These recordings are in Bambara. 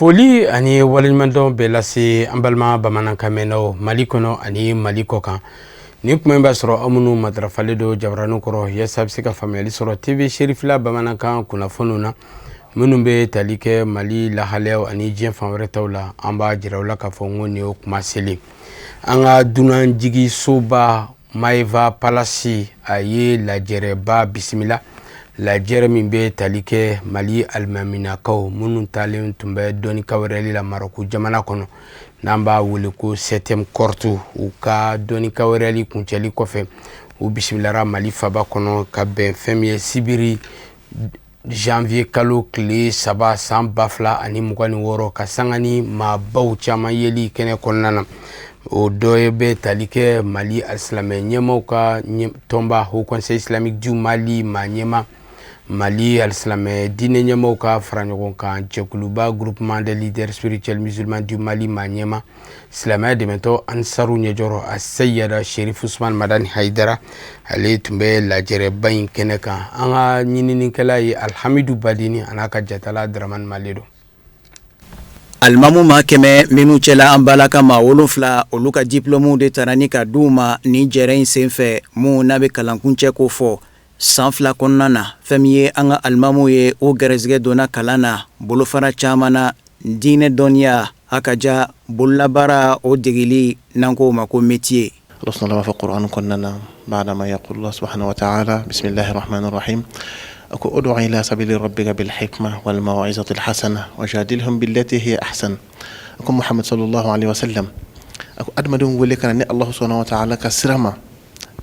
Foli ani waleɲumandɔn bɛɛ lase an balima bamanankan mɛnnaw Mali kɔnɔ ani Mali kɔ kan. Nin kuma in b'a sɔrɔ aw minnu matarafalen don jabaranin kɔrɔ yaasa a bɛ se ka faamuyali sɔrɔ TV Serifila bamanankan kunnafoniw na minnu bɛ tali kɛ Mali lahalayaw ani diɲɛ fan wɛrɛ taw la. An b'a jira u la k'a fɔ n ko nin y'o kuma selen. An ka dunanjiginsoba Maeva Palasi a ye lajɛrɛba bisimila, lajɛrɛ min bɛ tali kɛ Mali alimaminakaw minnu taalen tun bɛ dɔnni kawɛrɛli la Marɔku jamana kɔnɔ, n'an b'a wele ko septième cohorte. U ka dɔnni kawɛrɛli kuncɛli kɔfɛ, u bisimilara Mali faba kɔnɔ ka bɛn fɛn min ye sibiri janvier kalo tile 3 san 2026, ka sanga ni maabaw caman yeli kɛnɛ kɔnɔna na. O dɔ ye bɛ tali kɛ Mali alisilamɛ ɲɛmaaw ka tɔnba Haut Conseil islamique du Mali maa ɲɛmaa, Mali alisilamɛ diinɛ ɲɛmaaw ka fara ɲɔgɔn kan jɛkuluba Groupement des leaders spirituels musulmans du Mali maa ɲɛmaa, silamɛya dɛmɛtɔn Ansaru ɲɛjɔrɔ a Seyida Sherif Usman Madani Hayidara, ale tun bɛ lajɛrɛba in kɛnɛ kan. An ka ɲininikɛla ye Alhamidu Badini, a n'a ka jatala Dramani Male don. Alimamu maa 100 minnu cɛla an balaka maa 7, olu ka diplôme de tara ni ka d'u ma nin jɛrɛ in senfɛ, mun n'a bɛ kalankuncɛ ko fɔ san 2 kɔnɔna na. Fɛn min ye an ka alimamu ye, o gɛrɛsɛgɛ donna kalan na bolofara caman na, diinɛ dɔnniya a ka ja bololabaara o degeli, n'an k'o ma ko métier. Allah subhanahu wa ta'ala b'a fɔ Kuranɛ kɔnɔna na, ba'dama yaqulu Allah subhanahu wa ta'ala bismillahir rahmanir rahim, a ko ud'u ila sabili rabbika bil hikma wal maw'izatil hasana wajadilhum billati hiya ahsan. A ko Muhammad sallallahu alaihi wasallam, a ko adamadenw wele ka na ni Allah subhanahu wa ta'ala ka sira ma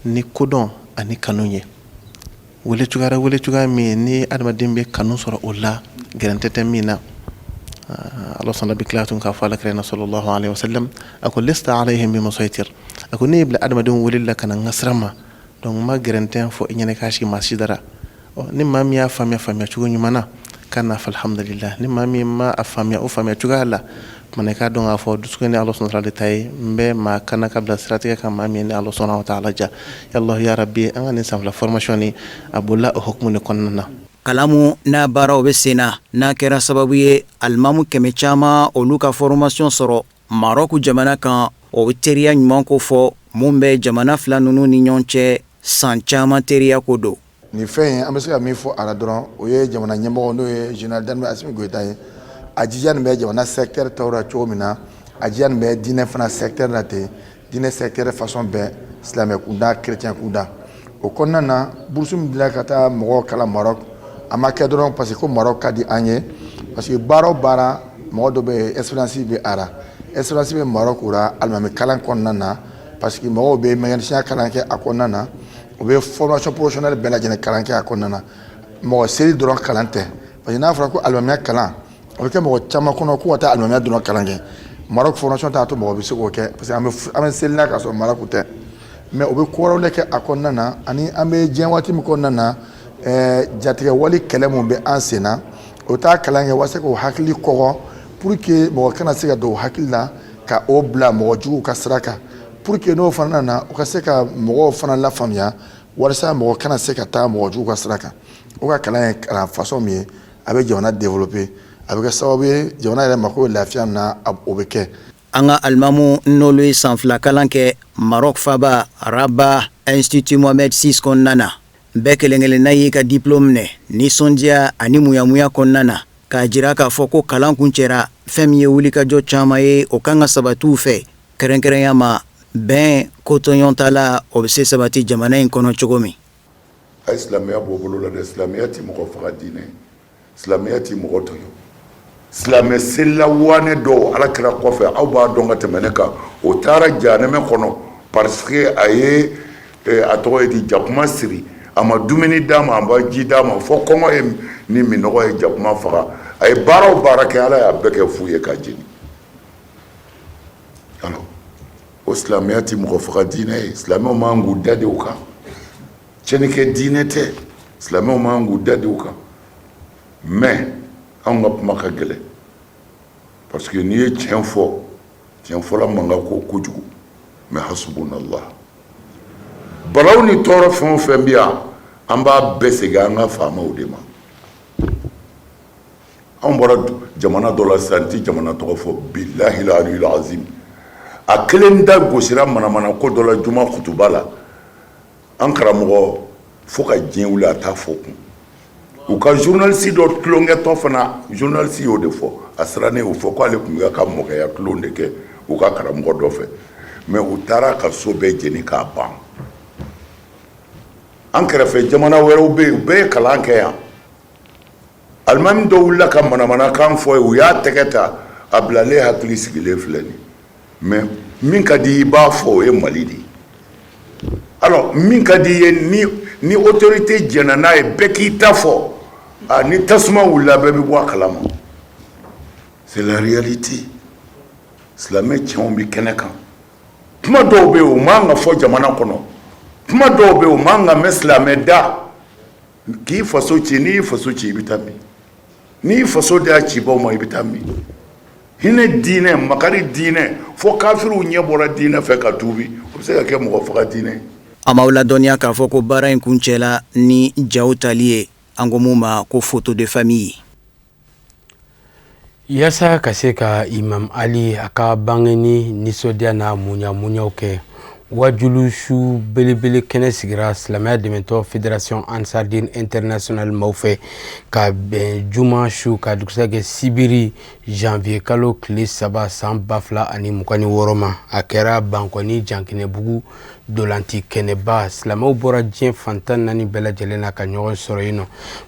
ni kodɔn ani kanu ye. Wele cogoya wele cogoya min ni adamaden bɛ kanu sɔrɔ o la, gɛrɛntɛ tɛ min na. Ala sɔnna bɛ tila tun k'a fɔ alakira na sallallahu alaihi wasallam, a ko lasta alayhim bi musaytir, a ko ne y'i bila adamadenw wele la ka na n ka sira ma, donc n ma gɛrɛntɛ fɔ i ɲɛna k'a sigi maa si dara. Ni maa min y'a faamuya faamuya cogo ɲuman na ka na, alhamdulillah. Ni maa min ma a faamuya o faamuya cogoya la, kumana i k'a dɔn k'a fɔ dusukun ni Ala subhanahu wa ta'ala de ta ye. N bɛ maa kana ka bila siratigɛ kan maa min ni Ala subhanahu wa ta'ala ja. Ya Allah ya Rabbi, an ka nin san 2 formation ni a bolila o hukumu de kɔnɔna na. Kalan n'a baaraw bɛ sen na, n'a kɛra sababu ye alimamu 100 caman olu ka formation sɔrɔ Marɔku jamana kan, o bɛ teriya ɲuman ko fɔ mun bɛ jamana fila ninnu ni ɲɔgɔn cɛ, san caman teriya ko don. Nin fɛn in, an bɛ se ka min fɔ a la dɔrɔn, o ye jamana ɲɛmɔgɔ, n'o ye général d'armée Assimi Goïta ye, a jija nin bɛ jamana secteur tɔw la cogo min na, a jija nin bɛ diinɛ fana secteur la ten, diinɛ secteur façon bɛɛ, silamɛ kunda, chrétien kunda. O kɔnɔna na, bourse min dila ka taa mɔgɔw kalan Maroc, a ma kɛ dɔrɔn parce que ko Maroc ka di an ye, parce que baara o baara, mɔgɔ dɔ bɛ yen, expérience bɛ a la, expérience bɛ Maroc o la alimami kalan kɔnɔna na, parce que mɔgɔw bɛ mécanicien kalan kɛ a kɔnɔna na, u bɛ formation professionnelle bɛɛ lajɛlen kalan kɛ a kɔnɔna na. Mɔgɔ seli dɔrɔn kalan tɛ, parce que n'a fɔra ko alimamiya kalan, o bɛ kɛ mɔgɔ caman kɔnɔ ko ka taa alimamiya dɔrɔn kalan kɛ. Maroc formation t'a to mɔgɔ bɛ se k'o kɛ, parce que an bɛ seli n'a ka sɔrɔ Maroc tɛ, mais u bɛ ko wɛrɛw de kɛ a kɔnɔna na. Ani an bɛ diɲɛ waati min kɔnɔna na, jatigɛ wale kɛlɛ mun bɛ an sen na, o t'a kalan kɛ walasa k'o hakili kɔgɔ, pour que mɔgɔ kana se ka don o hakili la ka o bila mɔgɔ juguw ka sira kan, pour que n'o fana nana, u ka se ka mɔgɔw fana lafaamuya walasa mɔgɔ kana se ka taa mɔgɔ jugu ka sira kan. O ka kalan ye kalan façon min ye, a bɛ jamana développer, a bɛ kɛ sababu ye jamana yɛrɛ mako bɛ lafiya min na, o bɛ kɛ. An ka alimamu n'olu ye san 2 kalan kɛ Maroc faba Rabat Institut Mohamed VI kɔnɔna na, bɛɛ kelen-kelenna y'i ka diplôme minɛ nisɔndiya ani muyamuya kɔnɔna na, k'a jira k'a fɔ ko kalan kuncɛra. Fɛn min ye wulikajɔ caman ye, o kan ka sabati u fɛ, kɛrɛnkɛrɛnya ma bɛn kotɔɲɔgɔn la, o bɛ se sabati jamana in kɔnɔ cogo min. A ye silamɛya bɔ bolo la dɛ. Silamɛya tɛ mɔgɔ faga diinɛ, silamɛya tɛ mɔgɔ tɔɲɔ. Silamɛ selila wanɛ dɔw ala kira kɔfɛ, aw b'a dɔn ka tɛmɛ ne kan, o taara jahanɛmɛ kɔnɔ parce que a ye a tɔgɔ ye di, jakuma siri, a ma dumuni d'a ma, a ma ji d'a ma, fɔ kɔngɔ ye ni minnɔgɔ ye jakuma faga. A ye baara o baara kɛ, ala y'a bɛɛ kɛ fu ye ka jeni. Alors o silamɛya tɛ mɔgɔ faga diinɛ ye. Silamɛw man k'u da de o kan. Tiɲɛnikɛ diinɛ tɛ, silamɛw man k'u da de o kan. Mais anw ka kuma ka gɛlɛn, parce que n'i ye tiɲɛ fɔ, tiɲɛ fɔla man ka ko kojugu. Mais hasbunallah, balaw ni tɔɔrɔ fɛn o fɛn bɛ yan, an b'a bɛɛ segin an ka faamaw de ma. Anw bɔra jamana dɔ la sisan, n tɛ jamana tɔgɔ fɔ, bilahi aliyul azim, a kelen da gosira manamana ko dɔ la juma kutuba la. An karamɔgɔ, fo ka diɲɛ wuli, a t'a fɔ kun. U ka journaliste dɔ tulonkɛtɔ fana, journaliste y'o de fɔ, a sirannen y'o fɔ k'ale tun bɛ ka mɔkɛya tulon de kɛ u ka karamɔgɔ dɔ fɛ, mais u taara ka so bɛɛ jeni k'a ban. An kɛrɛfɛ jamana wɛrɛw bɛ yen, u bɛɛ ye kalan kɛ yan. Alimami dɔ wulila ka manamanakan fɔ ye, u y'a tɛgɛ ta a bilalen, hakili sigilen filɛ nin. Mais min ka di i b'a fɔ, o ye Mali de ye. Alors min ka di i ye, ni autorité jɛnna n'a ye, bɛɛ k'i ta fɔ. A ni tasuma wulila, bɛɛ bɛ bɔ a kalama. C'est la réalité. Silamɛ tiɲɛw bɛ kɛnɛ kan. Kuma dɔw bɛ yen, o man ka fɔ jamana kɔnɔ. Kuma dɔw bɛ yen, o man ka mɛn silamɛ da. K'i faso ci, n'i y'i faso ci, i bɛ taa min? N'i y'i faso di a cibaw ma, i bɛ taa min? Hinɛ diinɛ, makari diinɛ, fo kafiriw ɲɛ bɔra diinɛ fɛ ka tuubi, o bɛ se ka kɛ mɔgɔ faga diinɛ. An b'aw ladɔnniya k'a fɔ ko baara in kuncɛla ni jaw tali ye, an ko mun ma ko photo de famille. Yaasa ka se ka Imam Ali a ka bangeni nisɔndiya n'a munya munyaw kɛ, wajulu su belebele kɛnɛ sigira silamɛya dɛmɛtɔ Fédération Ansardine International maaw fɛ ka bɛn juma su ka dugusɛ kɛ sibiri janvier kalo tile 3 san 2026 ma. A kɛra Bankɔni Jankinɛbugu dolanti kɛnɛba. Silamɛw bɔra diɲɛ fantan naani bɛɛ lajɛlen na ka ɲɔgɔn sɔrɔ yen nɔ.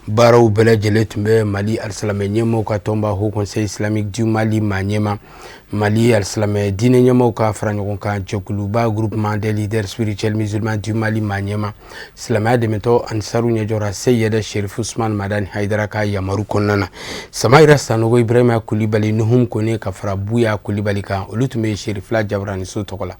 Baaraw bɛɛ lajɛlen tun bɛ Mali alisilamɛ ɲɛmɔgɔw ka tɔnba, Haut Conseil Islamique du Mali maa ɲɛma, Mali alisilamɛ diinɛ ɲɛmɔgɔw ka fara ɲɔgɔn kan jɛkuluba, Groupement des leaders spirituels musulmans du Mali maa ɲɛma, silamɛya dɛmɛtɔ Ansaru ɲɛjɔra Seyɛdɛ Sherif Usman Madani Hayidara ka yamaru kɔnɔna na. Samayira Sanogo, Ibrahima Kulibali, Nuhum Kone ka fara Buya Kulibali kan, olu tun bɛ Sherifila Jabaraniso tɔgɔ la.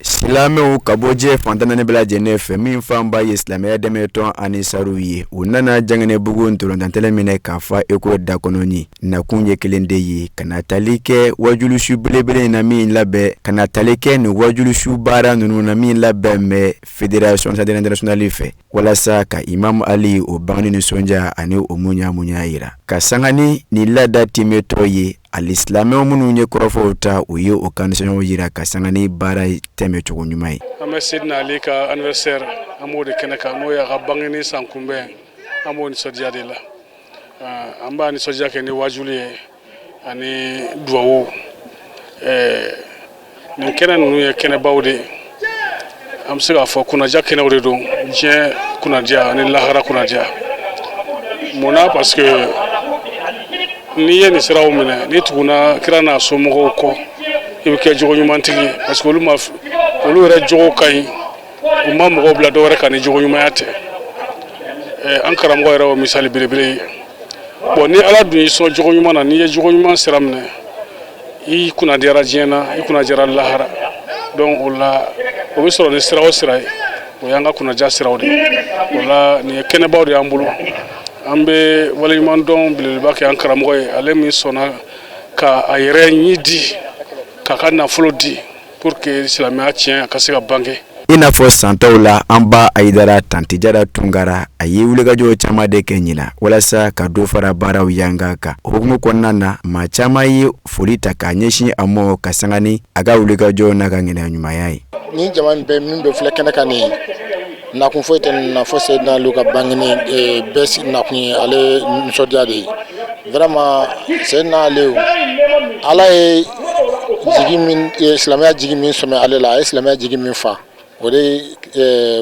Silamɛw ka bɔ diɲɛ fan 14 bɛɛ lajɛlen fɛ, min fanba ye silamɛya dɛmɛtɔn Anisaru ye, u nana Janginɛbugu ntolantantɛnɛ minɛ k'a fa eko dakɔnɔni. Nakun ye kelen de ye, ka na tali kɛ wajulusu belebele in na min labɛn, ka na tali kɛ nin wajulusu baara ninnu na min labɛn bɛ Fédération Ansardine Internationale fɛ, walasa ka Imam Ali o bangeni nisɔndiya ani o munya munya yira, ka sanga ni nin laada timetɔ ye. Alisilamɛw minnu ye kɔrɔfɔw ta, u ye o ka nisɔndiyaw yira ka sanga ni baara tɛmɛcogo ɲuman ye. An bɛ Sedina Ali ka anniversaire, an b'o de kɛnɛ kan, n'o y'a ka bangeni san kunbɛn. An b'o nisɔndiya de la. An b'a nisɔndiya kɛ ni wajuli ye ani duwawu. Nin kɛnɛ ninnu ye kɛnɛbaw de ye. An bɛ se k'a fɔ kunnadiya kɛnɛw de don, diɲɛ kunnadiya ani lahara kunnadiya. Mun na? Parce que n'i ye nin siraw minɛ, n'i tuguna kira n'a somɔgɔw kɔ, i bɛ kɛ jogo ɲumantigi ye, parce que olu ma, olu yɛrɛ jogo ka ɲi, u ma mɔgɔw bila dɔwɛrɛ kan ni jogo ɲumanya tɛ. An karamɔgɔ yɛrɛ o misali belebele ye. Bon, ni Ala dun y'i sɔn jogo ɲuman na, n'i ye jogo ɲuman sira minɛ, i kunnadiyara diɲɛ na, i kunnadiyara lahara. Donc o la, o bɛ sɔrɔ ni sira o sira ye, o y'an ka kunnadiya siraw de ye. O la, nin ye kɛnɛbaw de y'an bolo. An bɛ waleɲumandɔn belebeleba kɛ an karamɔgɔ ye, ale min sɔnna ka a yɛrɛ ɲi di, k'a ka nafolo di pour que silamɛya tiɲɛ a ka se ka bange. I n'a fɔ san tɔw la, an ba Ayidara Tantijara Tunkara, a ye wulikajɔ caman de kɛ ɲina walasa ka dɔ fara baaraw yanga kan. O hukumu kɔnɔna na, maa caman ye foli ta k'a ɲɛsin a ma ka sanga ni a ka wulikajɔ n'a ka ŋaniya ɲumanya ye. Ni jama bɛɛ min bɛ filɛ kɛnɛ kan nin ye, nakun foyi tɛ nin na fo Seydina Ali ka bangeni. Bɛɛ nakun ye ale nisɔndiya de ye. Vraiment, Seydina Ali, Ala ye jigi min, silamɛya jigi min sɔmɛ ale la, a ye silamɛya jigi min fa, o de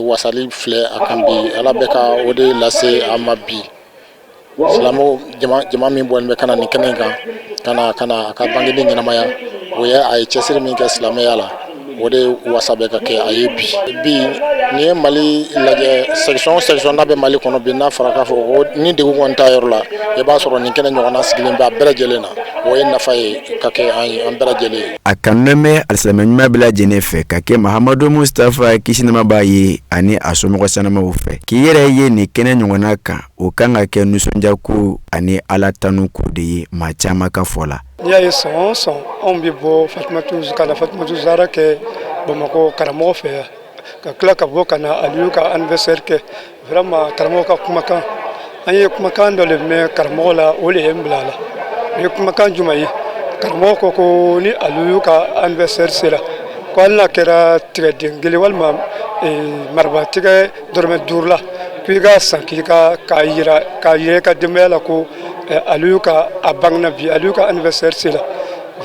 wasali filɛ a kan bi. Ala bɛ ka o de lase a ma bi. Silamɛw jama min bɔlen bɛ ka na nin kɛnɛ in kan ka na a ka bangeni ɲɛnamaya, o ye a ye cɛsiri min kɛ silamɛya la, o de wasa bɛ ka kɛ a ye bi. Bi n'i ye Mali lajɛ, section section n'a bɛ Mali kɔnɔ bi, n'a fɔra k'a fɔ ko ni degun kɔni t'a yɔrɔ la, i b'a sɔrɔ nin kɛnɛ ɲɔgɔnna sigilen bɛ a bɛɛ lajɛlen na. O ye nafa ye ka kɛ an ye, an bɛɛ lajɛlen ye. A kanunen bɛ alisilamɛ ɲuman bɛɛ lajɛlen fɛ ka kɛ Mahamadu Mustafa, kisi nɛɛma b'a ye, ani a somɔgɔ sanamaw fɛ. K'i yɛrɛ ye nin kɛnɛ ɲɔgɔnna kan, o kan ka kɛ nisɔndiyako ani Ala tanu ko de ye maa caman ka fɔ la. N'i y'a ye san o san anw bɛ bɔ Fatumatu ka na Fatumatu Zara kɛ Bamakɔ karamɔgɔ fɛ yan, ka tila ka bɔ ka na Aliyu ka anniversaire kɛ, vraiment karamɔgɔ ka kumakan An ye kumakan dɔ de mɛn karamɔgɔ la, o de ye n bila a la. O ye kumakan jumɛn ye? Karamɔgɔ ko ko ni Aliyu ka anniversaire sera, ko hali n'a kɛra tigɛden kelen walima mariba tigɛ dɔrɔmɛ 5 la, k'i ka san k'i ka k'a yira k'a yira i ka denbaya la ko Aliyu ka a bangena bi, Aliyu ka anniversaire sera.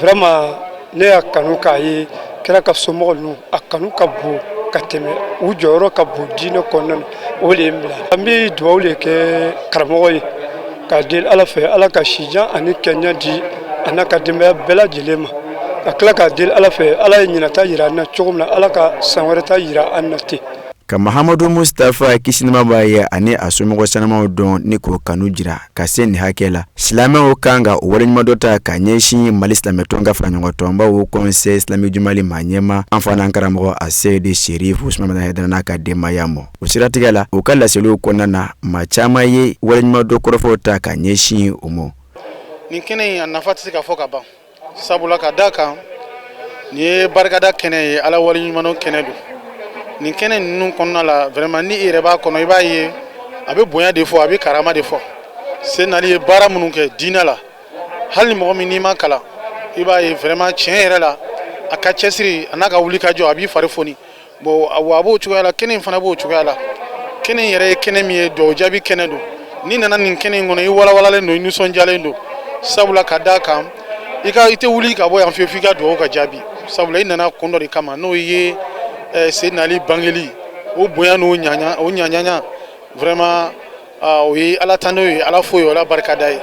Vraiment, ne y'a kanu k'a ye kira ka somɔgɔ ninnu, a kanu ka bon ka tɛmɛ, u jɔyɔrɔ ka bon diinɛ kɔnɔna na. O de ye n bila. An bɛ dugawu de kɛ karamɔgɔ ye k'a deli Ala fɛ, Ala ka sijan ani kɛnɛya di a n'a ka denbaya bɛɛ lajɛlen ma, ka tila k'a deli Ala fɛ, Ala ye ɲinata yira an na cogo min na, Ala ka san wɛrɛ ta yira an na ten. Ka Mahamadu Mustafa, kisi nɛɛma b'a ye, ani a somɔgɔ sanumaw dɔn ni k'o kanu jira ka se nin hakɛ la, silamɛw kan ka o waleɲumandɔn ta ka ɲɛsin Mali silamɛtɔn ka faraɲɔgɔntɔnba Haut Conseil Islamique du Mali maa ɲɛmaa, an fa n'an karamɔgɔ Aseyidi Serifu Usumani Madani Hayidara n'a ka denbaya ma. O siratigɛ la, u ka laseliw kɔnɔna na, maa caman ye waleɲumandɔn kɔrɔfɔw ta ka ɲɛsin u ma. Nin kɛnɛ in, a nafa tɛ se ka fɔ ka ban, sabula ka da kan nin ye barikada kɛnɛ ye, Ala waleɲumandɔn kɛnɛ don. Nin kɛnɛ ninnu kɔnɔna la, vraiment, ni i yɛrɛ b'a kɔnɔ, i b'a ye a bɛ bonya de fɔ, a bɛ karama de fɔ. Seydina Ali ye baara minnu kɛ diinɛ la, hali ni mɔgɔ min n'i ma kalan, i b'a ye vraiment, tiɲɛ yɛrɛ la, a ka cɛsiri a n'a ka wulikajɔ, a b'i fari foni. Bon, a b'o cogoya la, kɛnɛ in fana b'o cogoya la. Kɛnɛ in yɛrɛ ye kɛnɛ min ye, dugawu jaabi kɛnɛ don. N'i nana nin kɛnɛ in kɔnɔ, i walawalalen don, i nisɔndiyalen don, sabula ka d'a kan i ka i tɛ wuli ka bɔ yan fiyewu f'i ka dugawu ka jaabi, sabula i nana kun dɔ de kama, n'o ye Seydina Ali bangeli, o bonya n'o ɲaɲa o ɲaɲaɲa. Vraiment, o ye Ala tando ye, Ala fo ye, Ala barikada ye.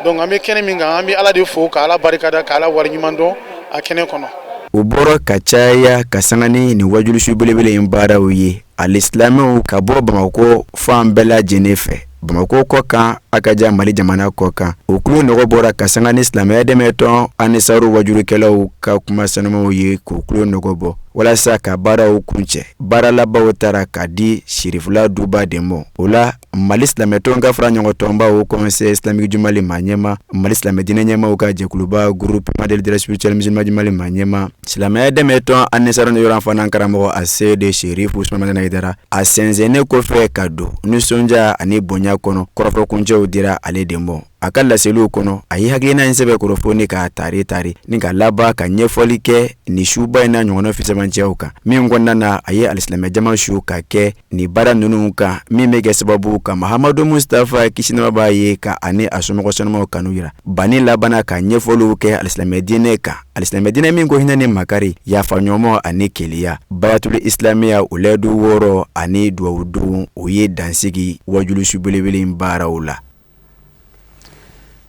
Donc an bɛ kɛnɛ min kan, an bɛ Ala de fo, ka Ala barikada, ka Ala waleɲuman dɔn a kɛnɛ kɔnɔ. U bɔra ka caya ka sanga ni nin wajulisu belebele in baaraw ye, alisilamɛw ka bɔ Bamakɔ fan bɛɛ lajɛlen fɛ, Bamakɔ kɔ kan, a ka ja Mali jamana kɔ kan. U tulo nɔgɔ bɔra ka sanga ni silamɛya dɛmɛtɔn Anisaru wajurukɛlaw ka kuma sanumaw ye, k'u tulo nɔgɔ bɔ walasa ka baaraw kuncɛ. Baara labanw taara ka di Sirifila duba de ma. O la, Mali silamɛtɔn ka fara ɲɔgɔntɔnba Haut Conseil Islamique du Mali maa ɲɛmaa, Mali silamɛ diinɛ ɲɛmaaw ka jɛkuluba Groupement des leaders spirituels musulmans du Mali maa ɲɛmaa, silamɛya dɛmɛtɔn Anisaru yɔrɔ fana karamɔgɔ Aseyidi Serifu Usumani Madani Hayidara, a sɛnsɛnnen kɔfɛ ka don nisɔndiya ani bonya kɔnɔ, kɔrɔfɔkuncɛw dira ale de ma. A ka laseliw kɔnɔ, a ye hakilina in sɛbɛkɔrɔ fɔ ni k'a tari tari ni ka laban ka ɲɛfɔli kɛ nin suba in na ɲɔgɔnna fisamancɛw kan, min kɔnɔna na a ye alisilamɛjama su ka kɛ nin baara ninnu kan, min bɛ kɛ sababu ka Mahamadu Mustafa, kisi nɛɛma b'a ye, ka ani a somɔgɔ sanumaw kanu yira. Bani labanna ka ɲɛfɔliw kɛ alisilamɛ diinɛ kan, alisilamɛ diinɛ min ko hinɛ ni makari, yafaɲɔgɔnma ani kelenya, bayatul islamiya, o layidu 6 ani duwawudon, o ye dansigi wajulisu belebele in baaraw la.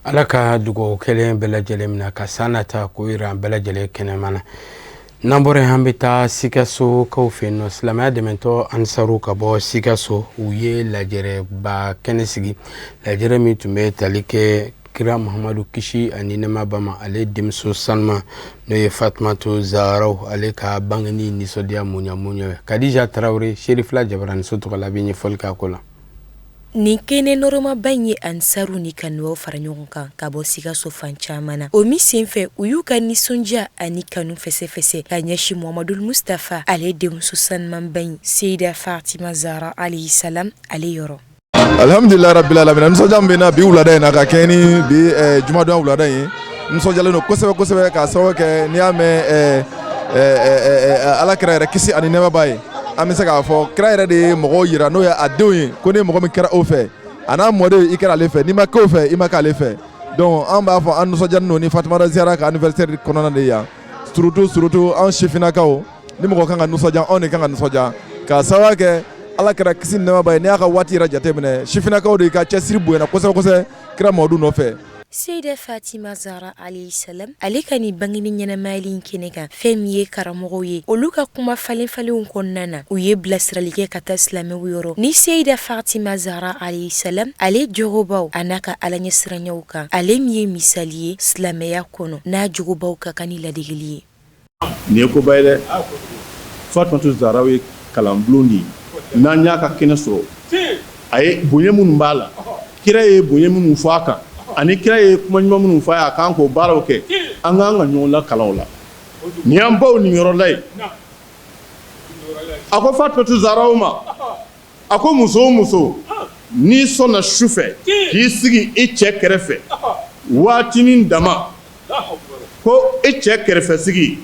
Ala ka dugawu kelen bɛɛ lajɛlen minɛ ka san nata k'o yira an bɛɛ lajɛlen kɛnɛma na. N'an bɔra yen, an bɛ taa Sikasokaw fɛ yen nɔ. Silamɛya dɛmɛtɔn Ansaru ka bɔ Sikaso, u ye lajɛrɛba kɛnɛ sigi, lajɛrɛ min tun bɛ tali kɛ kira Muhamadu, kisi ani nɛɛma b'a ma, ale denmuso sanuma, n'o ye Fatumatu Zaharaw, ale ka bangeni nisɔndiya munya munya. Kadija Tarawele, Serifila jabaraniso tɔgɔ la, a bɛ ɲɛfɔli k'a ko la. Nin kɛnɛ nɔrɔmaba in ye Ansaru ni kanubaw fara ɲɔgɔn kan ka bɔ Sikaso fan caman na. O min senfɛ, u y'u ka nisɔndiya ani kanu fɛsɛfɛsɛ ka ɲɛsin Muhamadu Mustafa, ale denmuso sanumanba in, Seyida Fatima Zahra alayhi salam, ale yɔrɔ. Alhamdulilahi rabbil alamin. Nisɔndiya min bɛ n na bi wulada in na ka kɛɲɛ ni bi jumadon wulada in ye, nisɔndiyalen don kosɛbɛ kosɛbɛ, k'a sababu kɛ n'i y'a mɛn Ala kira yɛrɛ, kisi ani nɛɛma b'a ye, an bɛ se k'a fɔ kira yɛrɛ de ye mɔgɔw yira, n'o ye a denw ye, ko ni mɔgɔ min kɛra o fɛ, a n'a mɔden, i kɛra ale fɛ, n'i ma k'o fɛ, i ma k'ale fɛ. Donc an b'a fɔ an nisɔndiyalen don ni Fatumata Zahara ka anniversaire kɔnɔna de yan. Surtout surtout an sifinnakaw, ni mɔgɔ kan ka nisɔndiya, anw de kan ka nisɔndiya, k'a sababu kɛ Ala kira, kisi ni nɛɛma b'a ye, n'i y'a ka waati yɛrɛ jateminɛ, sifinnakaw de ka cɛsiri bonyana kosɛbɛ kosɛbɛ kira Mamadu nɔfɛ. Seyida Fatima Zahra alayhi salam, ale ka nin bangeni ɲɛnamayali in kɛnɛ kan, fɛn min ye karamɔgɔw ye, olu ka kuma falenfalenw kɔnɔna na, u ye bilasirali kɛ ka taa silamɛw yɔrɔ ni Seyida Fatima Zahra alayhi salam, ale jogobaw a n'a ka alaɲɛsiranyaw kan, ale min ye misali ye silamɛya kɔnɔ, n'a jogobaw ka kan ni ladegeli ye. Nin ye koba ye dɛ. Fatumatu Zahara ye kalanbulon de ye. N'an y'a ka kɛnɛ sɔrɔ, a ye bonya minnu b'a la, kira ye bonya minnu fɔ a kan, ani kira ye kuma ɲuman minnu fɔ a ye, a kan k'o baaraw kɛ, an k'an ka ɲɔgɔn lakalan o la. Nin y'an baw niyɔrɔla ye. A ko Fatumatu Zahara ma, a ko muso o muso N'i sɔnna su fɛ k'i sigi i cɛ kɛrɛfɛ waatinin dama ko i cɛ kɛrɛfɛ sigi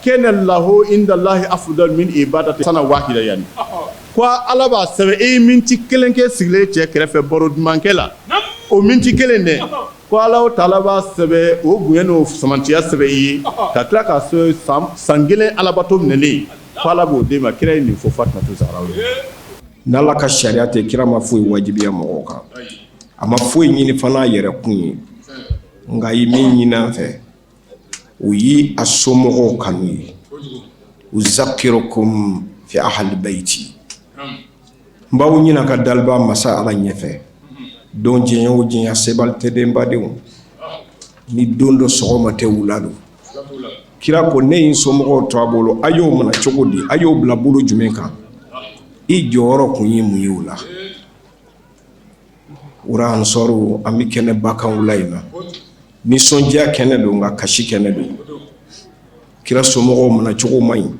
kana lahu indallahi afdal min ibadati sana wahida yani ko Ala b'a sɛbɛn e ye miniti kelen kɛ sigilen cɛ kɛrɛfɛ baro dumankɛ la o miniti kelen dɛ ko Alahu taala b'a sɛbɛn o bonya n'o fisamantiya sɛbɛn i ye ka tila k'a sɛbɛn san kelen alabato minɛlen ko Ala b'o d'e ma kira ye nin fɔ Fatumatu Zahara ye. N'Ala ka sariya tɛ kira ma foyi wajibiya mɔgɔw kan a ma foyi ɲini fana a yɛrɛ kun ye nka a ye min ɲini an fɛ o ye a somɔgɔw kanu ye uzakirukum fi ahli bayti n b'aw ɲini ka daliba masa Ala ɲɛfɛ don diɲɛ o diɲɛ sebali tɛ den badenw ni don dɔ sɔgɔma tɛ wula don kira ko ne ye n somɔgɔw to a bolo a y'o minɛ cogo di a y'o bila bolo jumɛn kan i jɔyɔrɔ kun ye mun ye o la wura ansɔrɔ an bɛ kɛnɛba kan wula in na nisɔndiya kɛnɛ don nka kasi kɛnɛ don kira somɔgɔw minɛ cogo man ɲi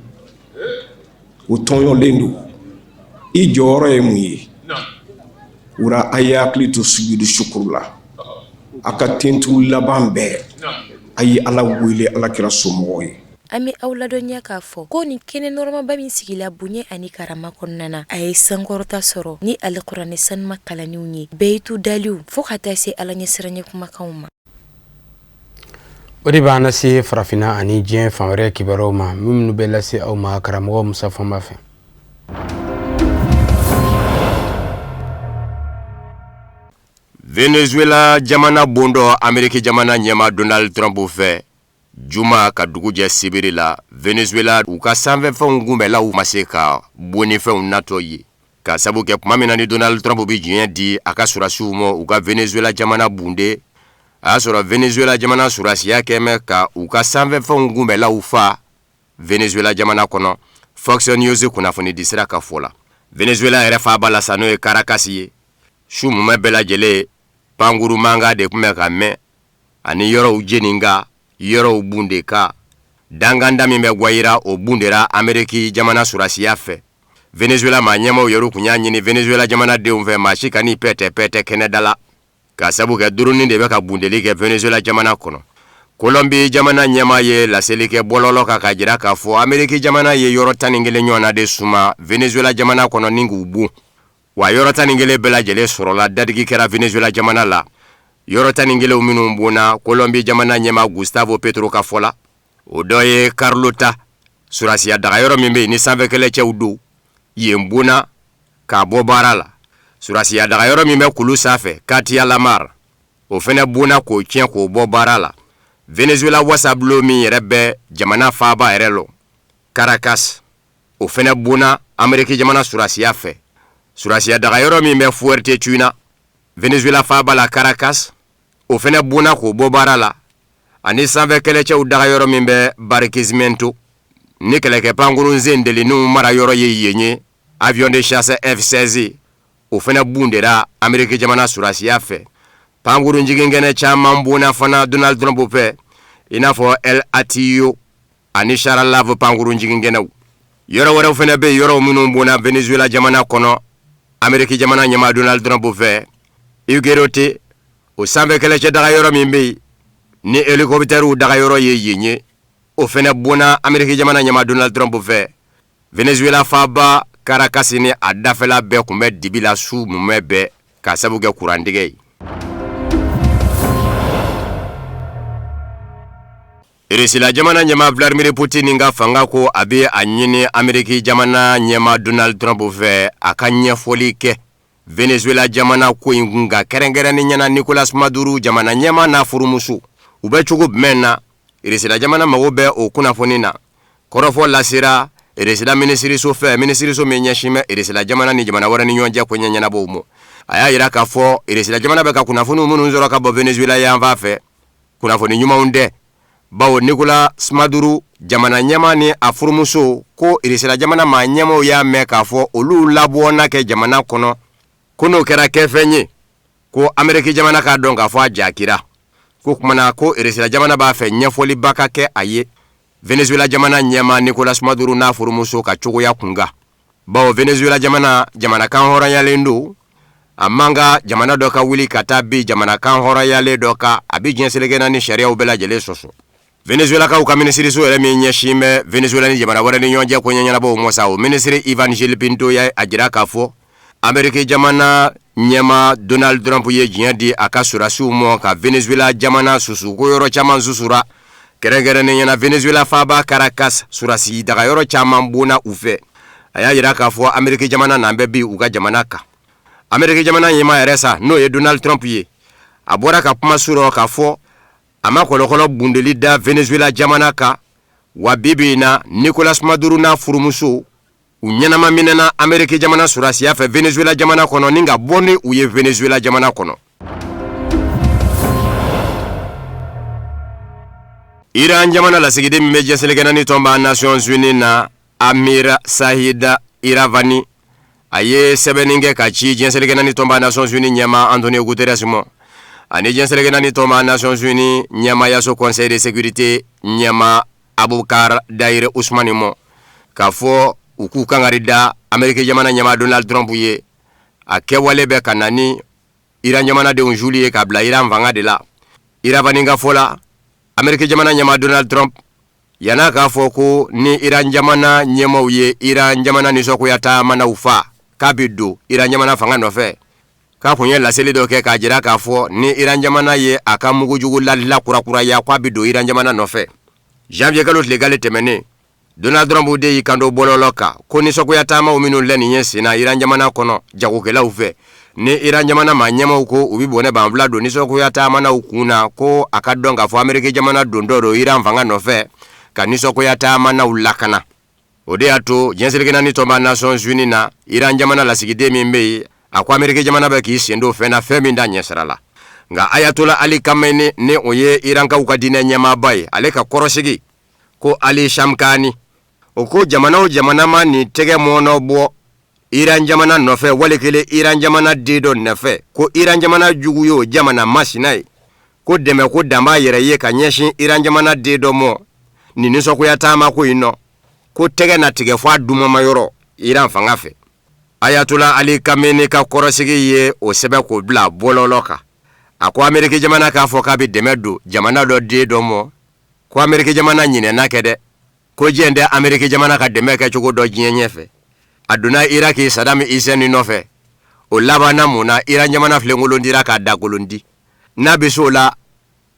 u tɔɲɔlen don i jɔyɔrɔ ye mun ye wura a ye hakili to sujudu sukuru la a ka tenturu laban bɛɛ a ye ala wele ala kira somɔgɔw ye An bɛ aw ladɔnniya k'a fɔ ko nin kɛnɛ nɔrɔmaba min sigila bonya ani karama kɔnɔna na, a ye sankɔrɔta sɔrɔ ni alikuranɛ sanuma kalanniw ye, bayitu daliw fo ka taa se Ala ɲɛsiranɲɛ kumakanw ma. O de b'an lase farafinna ani diɲɛ fan wɛrɛ kibaruyaw ma minnu bɛ lase aw ma karamɔgɔ Musa Fɔnba fɛ. Venezuela jamana bondɔ Ameriki jamana ɲɛmaa Donald Trump fɛ juma ka dugu jɛ sibiri la Venezuela u ka sanfɛfɛnw kunbɛlaw ma se ka bonnifɛnw natɔ ye ka sabu kɛ tuma min na ni Donald Trump bɛ diɲɛ di a ka sɔrɔdasiw ma u ka Venezuela jamana bunde a y'a sɔrɔ Venezuela jamana sɔrɔdasiya kɛn bɛ ka u ka sanfɛfɛnw kunbɛlaw fa Venezuela jamana kɔnɔ Fox News kunnafonidisira ka fɔ la Venezuela yɛrɛ faaba la sa n'o ye Caracas ye su mumɛ bɛɛ lajɛlen pankuru mankan de tun bɛ ka mɛn ani yɔrɔw jeni ka yɔrɔw bunde ka dankanda min bɛ Guaira o bundera Ameriki jamana sɔrɔdasiya fɛ Venezuela maa ɲɛmaaw yɛrɛ tun y'a ɲini Venezuela jamanadenw fɛ maa si kan'i pɛtɛ pɛtɛ kɛnɛda la ka sabu kɛ drone de bɛ ka bundeli kɛ Venezuela jamana kɔnɔ Kolɔnbi jamana ɲɛmaa ye laseli kɛ bɔlɔlɔ kan k'a jira k'a fɔ Ameriki jamana ye yɔrɔ 11 ɲɔgɔnna de suma Venezuela jamana kɔnɔ ni k'u bon wa yɔrɔ 11 bɛɛ lajɛlen sɔrɔla dadigi kɛra Venezuela jamana la yɔrɔ 11 minnu bonna Kolɔnbi jamana ɲɛmaa Gustavo Petro ka fɔ la o dɔ ye Carlota sɔrɔdasiya dagayɔrɔ min bɛ yen ni sanfɛkɛlɛcɛw don yen bonna k'a bɔ baara la sɔrɔdasiya dagayɔrɔ min bɛ kulu sanfɛ Catia La Mar o fana bonna k'o tiɲɛ k'o bɔ baara la Venezuela wasabulon min yɛrɛ bɛ jamana faaba yɛrɛ lɔ Caracas o fana bonna Ameriki jamana sɔrɔdasiya fɛ sɔrɔdasiya dagayɔrɔ min bɛ Fuerte Tiuna Venezuela faaba la Caracas o fana bonna k'o bɔ baara la ani sanfɛ kɛlɛcɛw dagayɔrɔ min bɛ Barquisimeto ni kɛlɛkɛ pankurun sendelinw mara yɔrɔ ye yen ye avion de chasse F-16 o fana bundera Ameriki jamana sɔrɔdasiya fɛ pankurun jiginkɛnɛ caman bonna fana Donald Trump fɛ i n'a fɔ El Hatillo ani Charalave pankurun jiginkɛnɛw yɔrɔ wɛrɛw fana bɛ yɔrɔ minnu bonna Venezuela jamana kɔnɔ Ameriki jamana ɲɛmaa Donald Trump fɛ Higuerote o sanfɛ kɛlɛcɛ dagayɔrɔ min bɛ yen ni hélicoptèrew dagayɔrɔ ye yen ye o fana bonna Ameriki jamana ɲɛmaa Donald Trump fɛ Venezuela faaba Caracas ni a dafɛla bɛɛ tun bɛ dibi la su mumɛ bɛɛ k'a sabu kɛ kurantigɛ ye. Irisila jamana ɲɛmaa Vladimir Putin ka fanga ko a bɛ a ɲini Ameriki jamana ɲɛmaa Donald Trump fɛ a ka ɲɛfɔli kɛ Venezuela jamana ko in kun kan kɛrɛnkɛrɛnnenya na Nicolas Maduro jamana ɲɛmaa n'a furumuso u bɛ cogo jumɛn na Irisila jamana mago bɛ o kunnafoni na kɔrɔfɔ lasera Irisila minisiriso fɛ minisiriso min ɲɛsin bɛ Irisila jamana ni jamana wɛrɛ ni ɲɔgɔn cɛ koɲɛ ɲɛnabɔw ma a y'a jira k'a fɔ Irisila jamana bɛ ka kunnafoni minnu sɔrɔ ka bɔ Venezuela yanfan fɛ kunnafoni ɲumanw tɛ bawo Nicolas Maduro jamana ɲɛmaa ni a furumuso ko Irisila jamana maa ɲɛmaaw y'a mɛn k'a fɔ olu labɔ na kɛ jamana kɔnɔ ko n'o kɛra kɛfɛn ye ko Ameriki jamana k'a dɔn k'a fɔ a jakira ko kuma na ko Irisila jamana b'a fɛ ɲɛfɔliba ka kɛ a ye Venezuela jamana ɲɛmaa Nicolas Maduro n'a furumuso ka cogoya kunkan bawo Venezuela jamana jamana kan hɔrɔnyalen don A man kan jamana dɔ ka wuli ka taa bin jamana kan hɔrɔnyalen dɔ kan, a bɛ diɲɛ seleke naani sariyaw bɛɛ lajɛlen sɔsɔ. Venezuelakaw ka minisiriso yɛrɛ min ɲɛsin bɛ Venezuela ni jamana wɛrɛ ni ɲɔgɔn cɛ koɲɛ ɲɛnabɔw ma sa, o minisiri Ivan Gil Pinto ye a jira k'a fɔ Ameriki jamana ɲɛmaa Donald Trump ye diɲɛ di a ka sɔrɔdasiw ma ka Venezuela jamana susu, ko yɔrɔ caman susura, kɛrɛnkɛrɛnnenya na Venezuela faaba Caracas, sɔrɔdasi dagayɔrɔ caman bonna u fɛ. A y'a jira k'a fɔ Ameriki jamana n'an bɛ bin u ka jamana kan. Ameriki jamana ɲɛmaa yɛrɛ sa, n'o ye Donald Trump ye, a bɔra ka kuma su rɔ k'a fɔ a ma kɔlɔkɔlɔ bundeli da Venezuela jamana kan, wa bi bi in na Nicolas Maduro n'a furumuso u ɲɛnama minɛna Ameriki jamana sɔrɔdasiya fɛ Venezuela jamana kɔnɔ ni ka bɔ ni u ye Venezuela jamana kɔnɔ. Iran jamana lasigiden min bɛ diɲɛ seleke naani tɔnba Nations Unies na, Amir Said Iravani, a ye sɛbɛnni kɛ ka ci diɲɛ seleke naani tɔnba Nations Unies ɲɛmaa Antonio Guterres ma ani diɲɛ seleke naani tɔnba Nations Unies ɲɛmaayaso Conseil de sécurité ɲɛmaa Abubakar Dahir Usmani ma, k'a fɔ u k'u kangari da Ameriki jamana ɲɛmaa Donald Trump ye, a kɛwale bɛ ka na ni Iran jamanadenw juli ye k'a bila Iran fanga de la. Iravani ka fɔ la, Ameriki jamana ɲɛmaa Donald Trump yann'a k'a fɔ ko ni Iran jamana ɲɛmaaw ye Iran jamana nisɔngoya taamanaw fa, k'a bɛ don Iran jamana fanga nɔfɛ, k'a kun ye laseli dɔ kɛ k'a jira k'a fɔ ni Iran jamana ye a ka mugujugu lakurakuraya, k'a bɛ don Iran jamana nɔfɛ. Janvier kalo tile kale tɛmɛnen, Donald Trump de y'i kanto bɔlɔlɔ kan ko nisɔngoya taamaw minnu lɛ nin ye senna Iran jamana kɔnɔ jagokɛlaw fɛ, ni Iran jamana maa ɲɛmaaw ko u bɛ bɔnɛ banfula don nisɔngoya taamanaw kun na, ko a ka dɔn k'a fɔ Ameriki jamana dontɔ don Iran fanga nɔfɛ ka nisɔngoya taamanaw lakana. O de y'a to diɲɛ seleke naani tɔnba Nations Unies na, Iran jamana lasigiden min bɛ yen, a ko Ameriki jamana bɛ k'i sen don fɛn na, fɛn min t'a ɲɛsira la. Nka Ayatola Ali Khamenei, ni o ye Irankaw ka diinɛ ɲɛmaaba ye, ale ka kɔrɔsigi ko Ali Shamkhani, o ko jamana o jamana ma nin tɛgɛ mɔɔnɔ bɔ Iran jamana nɔfɛ, wali kelen Iran jamana den dɔ nɔfɛ, ko Iran jamana jugu y'o jamana masina ye, ko dɛmɛ ko dan b'a yɛrɛ ye ka ɲɛsin Iran jamana den dɔ mɔ nin nisɔngoya taama ko in nɔ, ko tɛgɛ na tigɛ fɔ a dumama yɔrɔ Iran fanga fɛ. Ayatola Ali Khamenei ka kɔrɔsigi ye o sɛbɛn k'o bila bɔlɔlɔ kan. A ko Ameriki jamana k'a fɔ k'a bɛ dɛmɛ don jamana dɔ den dɔ mɔ, ko Ameriki jamana ɲinɛna kɛ dɛ, ko diɲɛ tɛ Ameriki jamana ka dɛmɛ kɛcogo dɔn diɲɛ ɲɛfɛ. A donna Iraki Saddam Hussein nɔfɛ, o labanna mun na? Iran jamana filenkolon dira k'a dakolon di. N'a bɛ s'o la,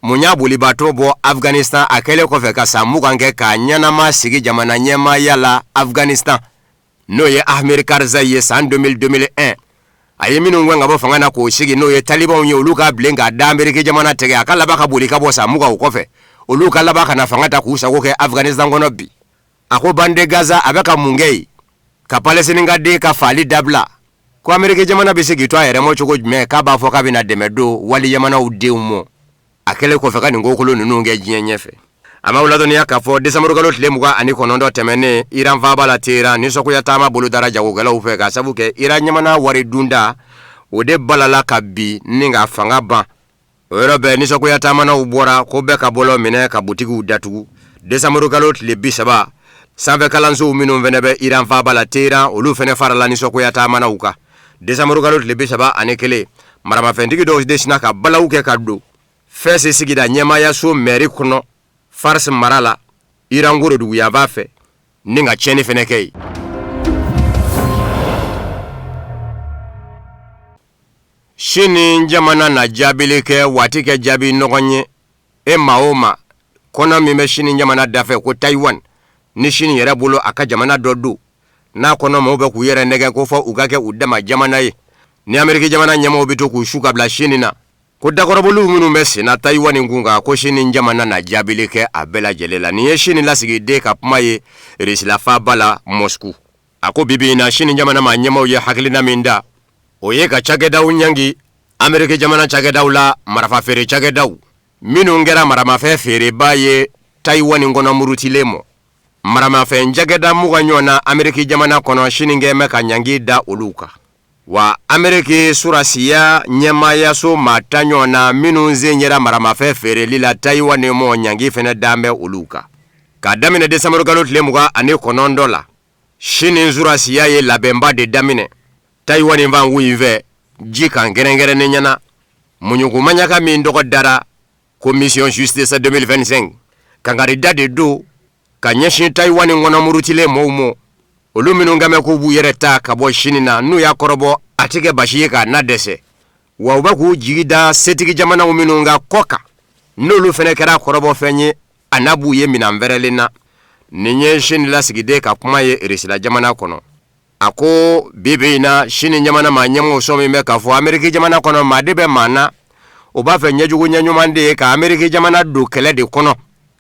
mun y'a bolibaatɔ bɔ Afghanistan a kɛlen kɔfɛ ka san 20 kɛ k'a ɲɛnama sigi jamana ɲɛmaaya la Afghanistan, n'o ye Hamid Karzai ye san 2001? A ye minnu gɛn ka bɔ fanga na k'o sigi, n'o ye talibanw ye, olu k'a bilen k'a da Ameriki jamana tɛgɛ, a ka laban ka boli ka bɔ san 20 o kɔfɛ, olu ka laban ka na fanga ta k'u sago kɛ Afghanistan kɔnɔ bi. A ko bande Gaza, a bɛ ka mun kɛ yen ka Palestine ka den ka faali dabila? Ko Ameriki jamana bɛ se k'i to a yɛrɛ ma cogo jumɛn k'a b'a fɔ k'a bɛna dɛmɛ don wali jamanaw denw ma, a kɛlen kɔfɛ ka nin kokolo ninnu kɛ diɲɛ ɲɛfɛ? A m'aw ladɔnniya k'a fɔ desanburukalo tile 29 tɛmɛnen, Iran faaba la Teheran, nisɔngoya taama bolodara jagokɛlaw fɛ k'a sabu kɛ Iran jamana wari dunda o de balala ka bin ni ka fanga ban. O yɔrɔ bɛɛ nisɔngoya taamanaw bɔra ko bɛɛ ka bɔlɔ minɛ ka butigiw datugu. Desanburukalo tile 30, sanfɛ kalansow minnu fana bɛ Iran faaba la Teheran, olu fana farala nisɔngoya taamanaw kan. Desanburukalo tile 31, maramafɛntigi dɔw de sinna ka balawu kɛ ka don Fɛsi sigida ɲɛmaayaso mɛri kɔnɔ Fars mara la, Iran woroduguyanfan fɛ, ni ka tiɲɛni fana kɛ yen. Sini jamana na jaabili kɛ waati kɛ jaabi nɔgɔn ye e maa o ma kɔnɔ min bɛ Sini jamana dafɛ ko Tayiwan, ni Sini yɛrɛ bolo a ka jamana dɔ don, n'a kɔnɔ maaw bɛ k'u yɛrɛ nɛgɛn ko fɔ u ka kɛ u dama jamana ye, ni Ameriki jamana ɲɛmaaw bɛ to k'u su ka bila Sini na, ko dakɔrɔboliw minnu bɛ senna Tayiwani kun kan, ko Sini jamana na jaabili kɛ a bɛɛ lajɛlen la. Nin ye Sini lasigiden ka kuma ye Irisila faaba la Mɔsiku. A ko bi bi in na, Sini jamana maa ɲɛmaaw ye hakilina min da, o ye ka cakɛdaw ɲangi Ameriki jamana cakɛdaw la, marafa feere cakɛdaw minnu kɛra maramafɛn feereba ye Tayiwani kɔnɔ murutilen mɔ. Maramafɛn cakɛda 20 ɲɔgɔn na Ameriki jamana kɔnɔ, Sini kɛn bɛ ka ɲangi da olu kan. Wa Ameriki surasiya ɲɛmaayaso maa 10 ɲɔgɔn na minnu sen yera maramafɛn feereli la Tayiwani mɔ, ɲangi fɛnɛ dan bɛ olu kan. K'a daminɛ desanburukalo tile 29 la, Sini surasiya ye labɛnba de daminɛ Tayiwani fan wo in fɛ. ji kan kɛrɛnkɛrɛnnenya na muɲukumaɲaka min tɔgɔ dara ko mission justice 2025 kankarida de don ka ɲɛsin Tayiwani kɔnɔ murutilen mɔɔw ma olu minnu kan bɛ k'u b'u yɛrɛ ta ka bɔ Sini na n'u y'a kɔrɔbɔ a tɛ kɛ basi ye k'a na dɛsɛ wa u bɛ k'u jigi da setigi jamanaw minnu kan kɔ kan n'olu fana kɛra kɔrɔbɔfɛn ye a na b'u ye minɛn fɛrɛlen na nin ye Sini lasigiden ka kuma ye Irisila jamana kɔnɔ a ko bi bi in na Sini jamana maa ɲɛmɔgɔw sɔmi bɛ k'a fɔ Ameriki jamana kɔnɔ maa de bɛ maa na o b'a fɛ ɲɛjugu ɲɛɲuman de ye ka Ameriki jamana don kɛlɛ de kɔnɔ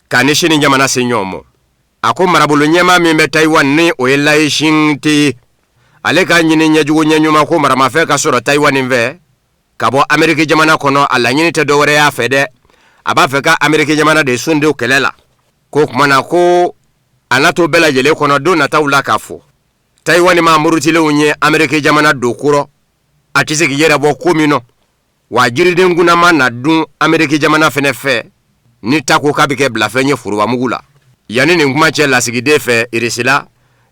k'a ni Sini jamana se ɲɔgɔn ma a ko marabolo ɲɛmaa min bɛ Tayiwani ni o ye Layi Sinte ye ale ka ɲini ɲɛjugu ɲɛɲuman ko maramafɛn ka sɔrɔ Tayiwani fɛ ka bɔ Ameriki jamana kɔnɔ a laɲini tɛ dɔwɛrɛ y'a fɛ dɛ a b'a fɛ ka Ameriki jamana de sun don kɛlɛ la k'o tuma na ko a n'a to bɛɛ lajɛlen kɔnɔ don nataw la k'a fɔ Tayiwani maa murutilenw ye Ameriki jamana don ko rɔ a tɛ se k'i yɛrɛ bɔ ko min nɔ wa jiriden kunnama na dun Ameriki jamana fɛnɛ fɛ ni ta ko k'a bɛ kɛ bilafɛn ye forobamugu la yanni nin kuma cɛ lasigiden fɛ Irisila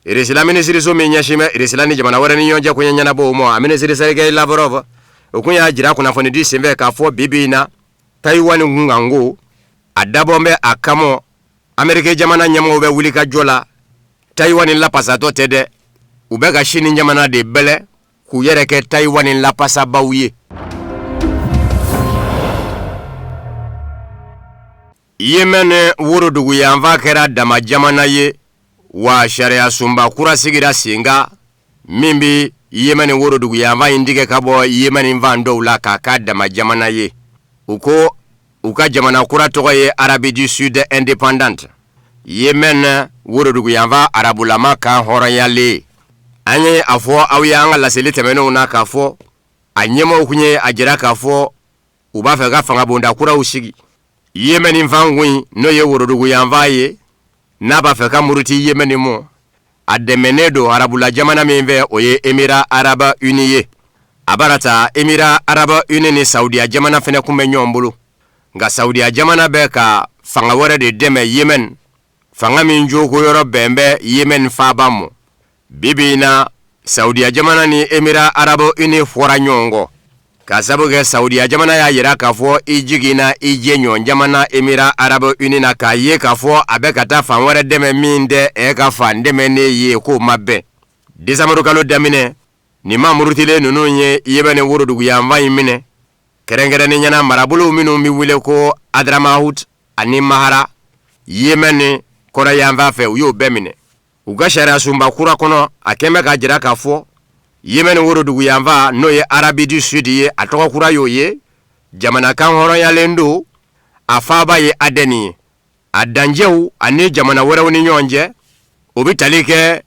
Irisila minisiriso min ɲɛsin bɛ Irisila ni jamana wɛrɛ ni ɲɔgɔn cɛ koɲɛ ɲɛnabɔw ma a minisiri Sergei Lavrov o kun y'a jira kunnafonidi senfɛ k'a fɔ bi bi in na Tayiwani kunkanko a dabɔn bɛ a kama Ameriki jamana ɲɛmɔgɔw bɛ wuli ka jɔ la Tayiwani lapasatɔ tɛ dɛ u bɛ ka Sini jamana de bɛlɛ k'u yɛrɛ kɛ Tayiwani lapasabaw ye. Yemen woroduguyanfan kɛra dama jamana ye wa sariya sunba kura sigira sen kan min bɛ Yemen woroduguyanfan in tigɛ ka bɔ Yemen fan dɔw la k'a k'a dama jamana ye. U ko u ka jamana kura tɔgɔ ye Arabie du Sud indépendante Yemen woroduguyanfan arabulama kan hɔrɔnyalen an ye a fɔ aw ye an ka laseli tɛmɛnenw na k'a fɔ a ɲɛmɔgɔw kun ye a jira k'a fɔ u b'a fɛ ka fangabonda kuraw sigi Yemen fan kun n'o ye woroduguyanfan ye n'a b'a fɛ ka muruti Yemen mɔ a dɛmɛnen don arabula jamana min fɛ o ye Émirats arabes unis ye a bara ta Émirats arabes unis ni Saudiya jamana fɛnɛ kun bɛ ɲɔgɔn bolo nka Saudiya jamana bɛ ka fanga wɛrɛ de dɛmɛ Yemen fanga min joko yɔrɔ bɛn bɛ Yemen faaba mɔ bi bi in na Saudiya jamana ni Émirats arabes unis fɔra ɲɔgɔn kɔ ka sabu kɛ Saudiya jamana y'a jira k'a fɔ i jiginna i jɛɲɔgɔn jamana Émirats arabes unis na k'a ye k'a fɔ a bɛ ka taa fan wɛrɛ dɛmɛ min tɛ ɛ ka fan dɛmɛ ne ye k'o ma bɛn desanburukalo daminɛ nin maa murutilen ninnu ye Yemen woroduguyanfan in minɛ kɛrɛnkɛrɛnnenya na marabolow minnu bɛ wele ko Hadramawut ani Mahara Yemen kɔrɔyanfan fɛ u y'o bɛɛ minɛ u ka sariya sunba kura kɔnɔ a kɛn bɛ k'a jira k'a fɔ Yemen woroduguyanfan n'o ye Arabie du Sud ye a tɔgɔ kura y'o ye jamana kan hɔrɔnyalen don a faaba ye Adɛni ye a dancɛw ani jamana wɛrɛw ni ɲɔgɔn cɛ o bɛ tali kɛ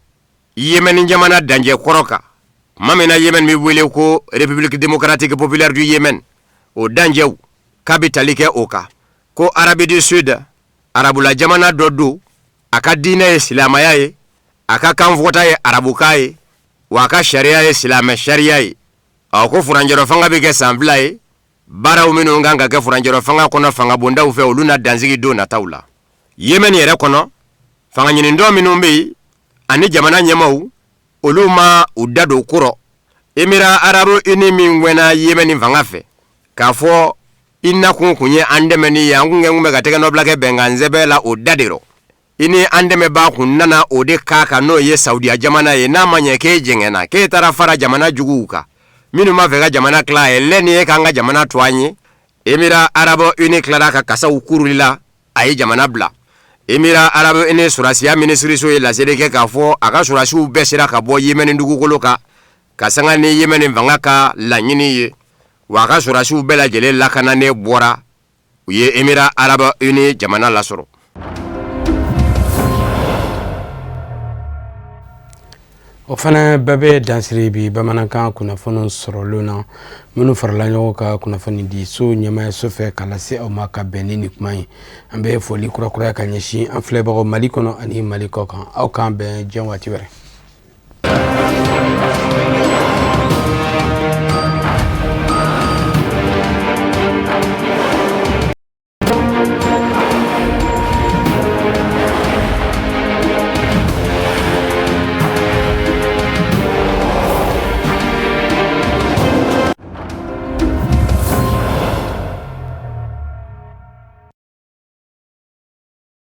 Yemen jamana dancɛ kɔrɔ kan tuma min na Yemen bɛ wele ko République démocratique populaire du Yémen o dancɛw k'a bɛ tali kɛ o kan ko Arabie du Sud arabula jamana dɔ don a ka diinɛ ye silamɛya ye a ka kanfɔta ye arabukan ye wa a ka sariya ye silamɛ sariya ye ɔ ko furancɛrɔ fanga bɛ kɛ san 2 ye baaraw minnu kan ka kɛ furancɛrɔ fanga kɔnɔ fangabondaw fɛ olu na dansigi don nataw la Yemen yɛrɛ kɔnɔ fanga ɲinitɔn minnu bɛ yen ani jamana ɲɛmaaw olu ma u da don ko rɔ Émirats arabes unis min gɛnna Yemen fanga fɛ k'a fɔ i nakun kun ye an dɛmɛni ye an kun kɛ kun bɛ ka tɛgɛnɔbila kɛ bɛnkan sɛbɛn la o da de rɔ i ni an dɛmɛbaa kun nana o de k'a kan n'o ye Saudiya jamana ye n'a ma ɲɛ k'e jɛngɛnna k'e taara fara jamana juguw kan minnu b'a fɛ ka jamana tila ye lɛ nin ye k'an ka jamana to an ye Émirats arabes unis tilara ka kasaw kuruli la a ye jamana bila Émirats arabes unis sɔrɔdasiya minisiriso ye laseli kɛ k'a fɔ a ka sɔrɔdasiw bɛɛ sera ka bɔ Yemɛni dugukolo kan ka sanga ni Yemɛni fanga ka laɲini ye wa a ka sɔrɔdasiw bɛɛ lajɛlen lakananen bɔra u ye Émirats arabes unis jamana lasɔrɔ. O fana bɛɛ bɛ dansiri bi bamanankan kunnafoniw sɔrɔlenw na minnu farala ɲɔgɔn kan kunnafoni di so ɲɛmaayaso fɛ ka lase aw ma ka bɛn ni nin kuma ye an bɛ foli kurakuraya ka ɲɛsin an filɛbagaw Mali kɔnɔ ani Mali kɔ kan aw k'an bɛn diɲɛ waati wɛrɛ.